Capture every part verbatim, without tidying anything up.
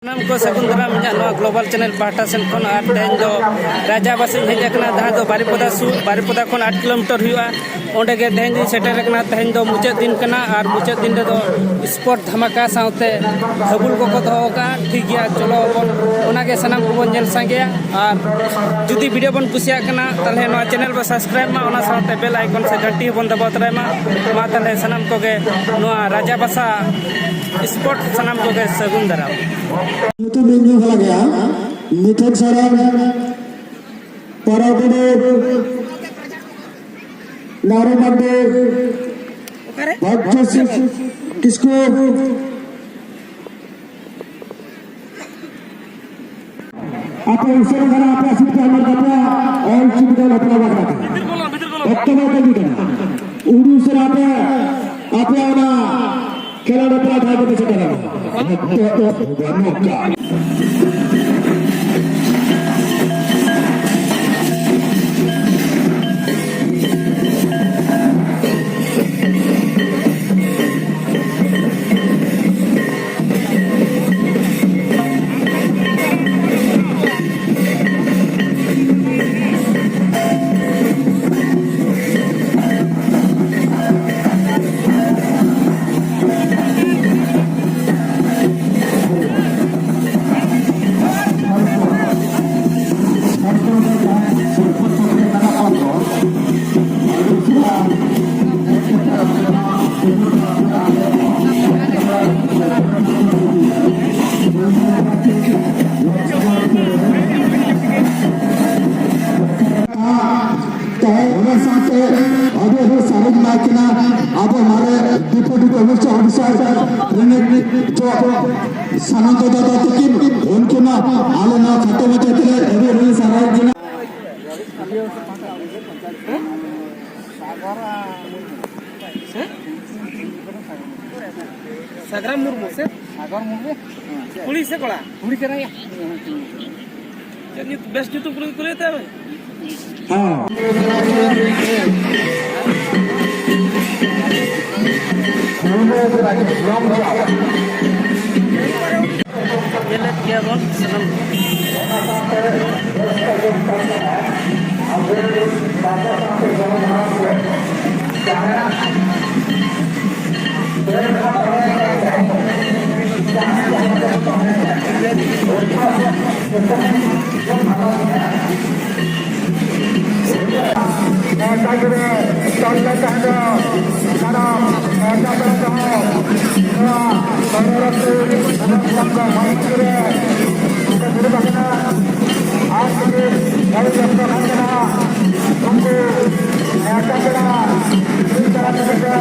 ᱥᱟᱱᱟᱢ ᱠᱚ ᱥᱟᱹᱜᱩᱱ ᱫᱟᱨᱟᱢ ᱤᱧᱟᱹᱜ ᱱᱚᱣᱟ ᱜᱞᱳᱵᱟᱞ ᱪᱮᱱᱮᱞ ᱯᱟᱦᱴᱟ ᱥᱮᱱ ᱠᱷᱚᱱ᱾ ᱟᱨ ᱛᱮᱦᱮᱧ ᱫᱚ ᱨᱟᱡᱟ ᱵᱟᱥᱟᱧ ᱦᱮᱡ ᱟᱠᱟᱱᱟ, ᱡᱟᱦᱟᱸ ᱫᱚ ᱵᱟᱨᱤᱯᱚᱫᱟ ᱥᱩᱨ, ᱵᱟᱨᱤᱯᱚᱫᱟ ᱠᱷᱚᱱ ᱟᱴ ᱠᱤᱞᱳᱢᱤᱴᱟᱨ ᱦᱩᱭᱩᱜᱼᱟ᱾ ᱚᱸᱰᱮ ᱜᱮ ᱛᱮᱦᱮᱧ ᱫᱚᱧ ᱥᱮᱴᱮᱨ ᱟᱠᱟᱱᱟ᱾ ᱛᱮᱦᱮᱧ ᱫᱚ ᱢᱩᱪᱟᱹᱫ ᱫᱤᱱ ᱠᱟᱱᱟ, ᱟᱨ ᱢᱩᱪᱟᱹᱫ ᱫᱤᱱ ᱨᱮᱫᱚ ᱥᱯᱳᱨᱴ ᱫᱷᱟᱢᱟᱠᱟ ᱥᱟᱶᱛᱮ ᱦᱟᱹᱵᱩᱞ ᱠᱚᱠᱚ ᱫᱚᱦᱚ ᱟᱠᱟᱫᱼᱟ᱾ ᱴᱷᱤᱠ ᱜᱮᱭᱟ, ᱪᱚᱞᱚ ᱵᱚᱱ ᱚᱱᱟᱜᱮ ᱥᱟᱱᱟᱢ ᱠᱚᱵᱚᱱ ᱧᱮᱞ ᱥᱟᱸᱜᱮᱭᱟ᱾ ᱟᱨ ᱡᱩᱫᱤ ᱵᱷᱤᱰᱤᱭᱳ ᱵᱚᱱ ᱠᱩᱥᱤᱭᱟᱜ ᱠᱟᱱᱟ, ᱛᱟᱦᱚᱞᱮ ᱱᱚᱣᱟ ᱪᱮᱱᱮᱞ ᱵᱚ ᱥᱟᱵᱥᱠᱨᱟᱭᱤᱵᱽ ᱢᱟ, ᱚᱱᱟ ᱥᱟᱶᱛᱮ ᱵᱮᱞ ᱟᱭᱠᱚᱱ ᱥᱮ ᱜᱷᱟᱱᱴᱤ ᱦᱚᱸᱵᱚᱱ ᱫᱟᱵᱟᱣ ᱛᱚᱨᱟᱭ ᱢᱟ᱾ ᱢᱟ ᱛᱟᱦᱚᱞᱮ ᱥᱟᱱᱟᱢ ᱠᱚᱜᱮ ᱱᱚᱣᱟ ᱨᱟᱡᱟ ᱵᱟᱥᱟ ᱥᱯᱳᱨᱴ ᱥᱟᱱᱟᱢ ᱠᱚᱜᱮ ᱥᱟᱹᱜᱩᱱ ᱫᱟᱨᱟᱢ᱾ ᱧᱩᱛᱩᱢ ᱤᱧ ᱧᱩ ᱦᱟᱞᱟ ᱜᱮᱭᱟ, ᱢᱤᱴᱷᱟᱹ ᱥᱚᱨᱮᱱ, ᱯᱟᱨᱟᱵᱽ ᱴᱩᱰᱩ, ᱱᱟᱨᱩ ᱢᱟᱨᱰᱤ, ᱵᱷᱟᱜᱽᱭᱚᱥᱤ ᱠᱤᱥᱠᱩ᱾ ᱟᱯᱮ ᱩᱥᱟᱹᱨᱟ ᱫᱷᱟᱨᱟ ᱟᱯᱮᱭᱟᱜ ᱥᱤᱴ ᱯᱮ ᱦᱟᱢᱮᱴ ᱛᱟᱯᱮᱭᱟ, ᱚᱞ ᱪᱤᱠᱤ ᱫᱚ ᱵᱟᱯᱞᱟ ᱵᱟᱠᱷᱨᱟ ᱛᱮ᱾ ᱚᱠᱛᱚ ᱵᱟᱭ ᱛᱟᱺᱜᱤ ᱠᱟᱱᱟ᱾ ᱩᱰᱤ ᱩᱥᱟᱹᱨᱟ ᱟᱯᱮ, ᱟᱯᱮᱭᱟᱜ ᱚᱱᱟ ᱠᱷᱮᱞᱳᱰ ᱵᱟᱯᱞᱟ ᱴᱷᱟᱶ ᱠᱚᱯᱮ ᱥᱮᱴᱮᱨᱟ᱾ ᱱᱤᱛᱚᱜ ᱫᱚ ᱵᱟᱹᱱᱩᱜ ᱠᱟᱜ᱾ ᱛᱮᱦᱮᱧ ᱚᱱᱟ ᱥᱟᱶᱛᱮ ᱟᱵᱚ ᱦᱚᱸ ᱥᱟᱨᱮᱡ ᱮᱢᱟ ᱠᱤᱱᱟ ᱟᱵᱚ ᱢᱟᱨᱮ ᱰᱤᱯᱩᱴᱤ ᱠᱚᱢᱤᱥᱚᱱᱟᱨ ᱚᱯᱷᱤᱥᱟᱨ ᱨᱤᱱᱤᱡ ᱡᱚ ᱥᱟᱱᱟᱢ ᱠᱚ ᱫᱟᱫᱟ ᱛᱟᱹᱠᱤᱱ, ᱩᱱᱠᱤᱱ ᱦᱚᱸ ᱟᱞᱮ ᱱᱚᱣᱟ ᱠᱷᱟᱴᱚ ᱢᱟᱪᱷᱟ ᱛᱮᱞᱮ ᱟᱹᱰᱤ ᱟᱹᱰᱤ ᱥᱟᱨᱦᱟᱣ ᱠᱤᱱᱟ᱾ ᱥᱟᱜᱨᱟᱢ ᱢᱩᱨᱢᱩ ᱥᱮ? ᱥᱟᱜᱚᱨ ᱢᱩᱨᱢᱩ᱾ ᱠᱩᱲᱤ ᱥᱮ ᱠᱚᱲᱟ? ᱠᱩᱲᱤ ᱠᱟᱱᱟᱭ᱾ ᱪᱮᱫ ᱧᱩᱛᱩᱢ, ᱵᱮᱥ ᱧᱩᱛᱩᱢ ᱠᱩᱞᱤ, ᱠᱩᱞᱤ ᱛᱟᱭ ᱢᱮ᱾ ᱦᱮᱸ᱾ ᱜᱮᱭᱟᱵᱚᱱ ᱥᱟᱱᱟᱢ᱾ ᱱᱮᱣᱛᱟ ᱜᱤᱨᱟᱹ ᱛᱚᱞ ᱞᱮ ᱛᱟᱦᱮᱸ ᱫᱚ ᱥᱟᱱᱟᱢ ᱱᱮᱣᱛᱟ ᱯᱮᱲᱟ ᱠᱚᱦᱚᱸ ᱱᱚᱣᱟ ᱥᱚᱨᱚᱨᱚᱛᱤ ᱥᱚᱝᱜᱚ ᱢᱚᱧᱪ ᱨᱮ ᱠᱚ ᱫᱩᱲᱩᱵ ᱟᱠᱟᱱᱟ᱾ ᱟᱨ ᱡᱩᱫᱤ ᱫᱟᱲᱮ ᱡᱚᱛᱚ ᱠᱷᱟᱱ ᱫᱚ ᱱᱟᱦᱟᱜ ᱩᱱᱠᱩ ᱱᱮᱣᱛᱟ ᱯᱮᱲᱟ ᱥᱩᱨ ᱫᱟᱨᱟᱢ ᱠᱟᱛᱮ ᱠᱚ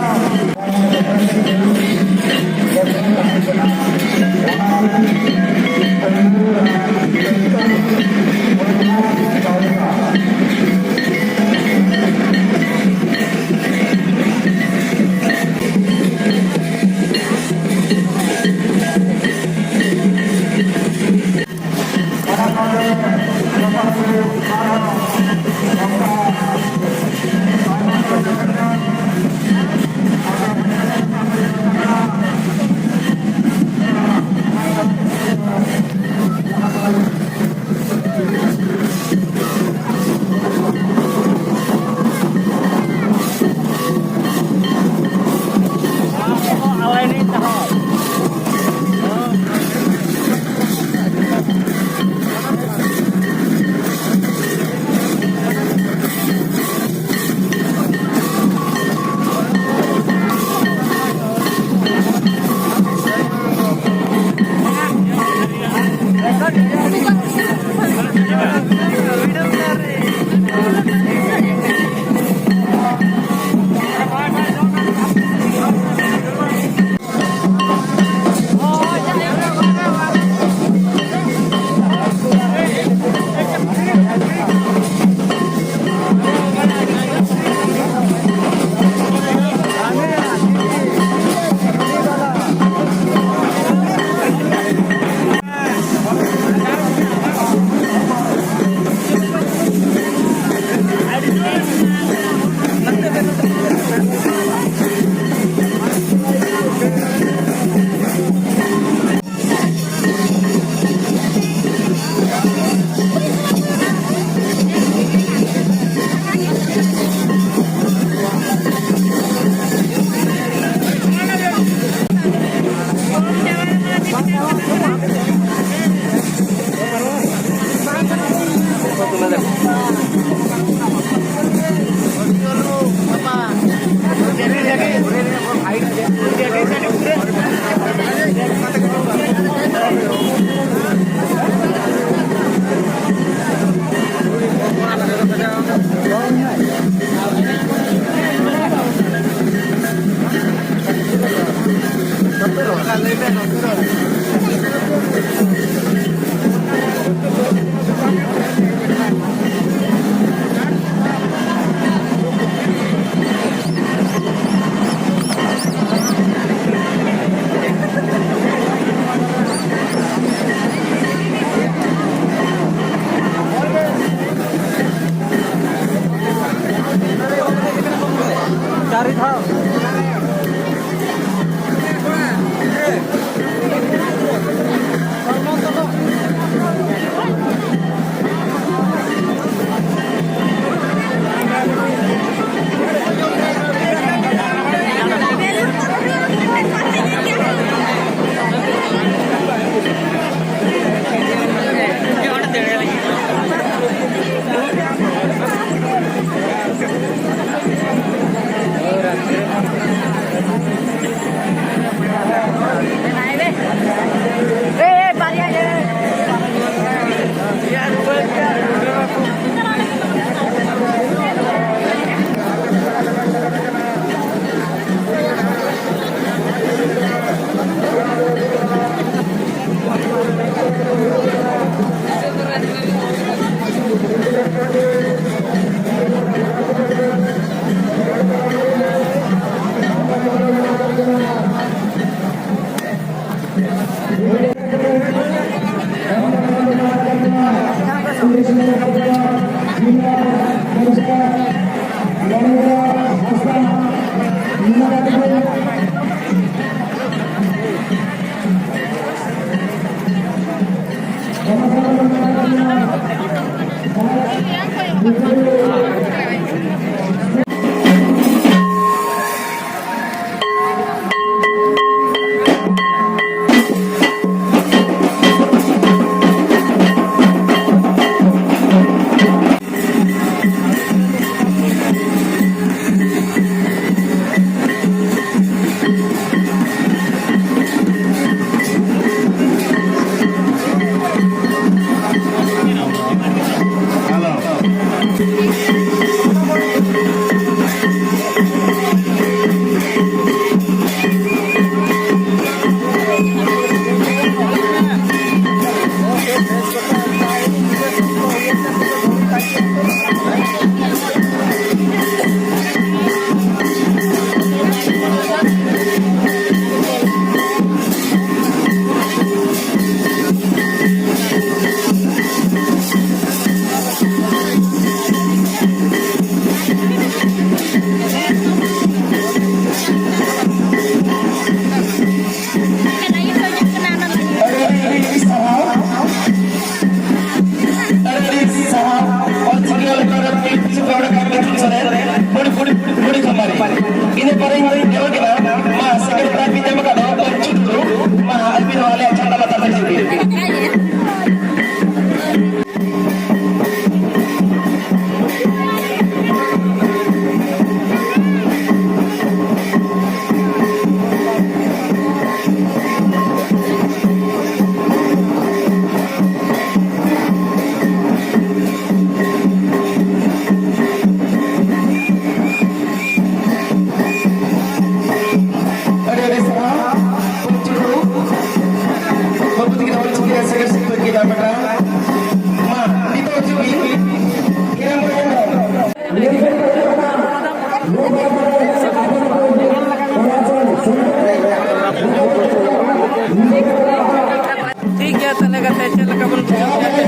ᱪᱟᱨ ᱫᱷᱟᱣ᱾ ᱚᱞᱪᱤᱠᱤ ᱨᱮ ᱥᱮᱪᱮᱫ ᱥᱤᱨᱯᱟᱹ ᱠᱮᱫᱟ ᱵᱮᱴᱟ᱾ ᱢᱟ, ᱱᱤᱛᱚᱜ ᱦᱤᱡᱩᱜ ᱵᱤᱱ᱾ ᱦᱤᱨᱟᱢᱚᱱᱤ ᱦᱮᱢᱵᱨᱚᱢ᱾ ᱴᱷᱤᱠ ᱜᱮᱭᱟ, ᱛᱟᱦᱞᱮ ᱜᱟᱛᱮ, ᱪᱮᱫ ᱞᱮᱠᱟ ᱵᱚᱱ ᱵᱩᱡᱷᱟᱹᱣ ᱠᱮᱫᱟ?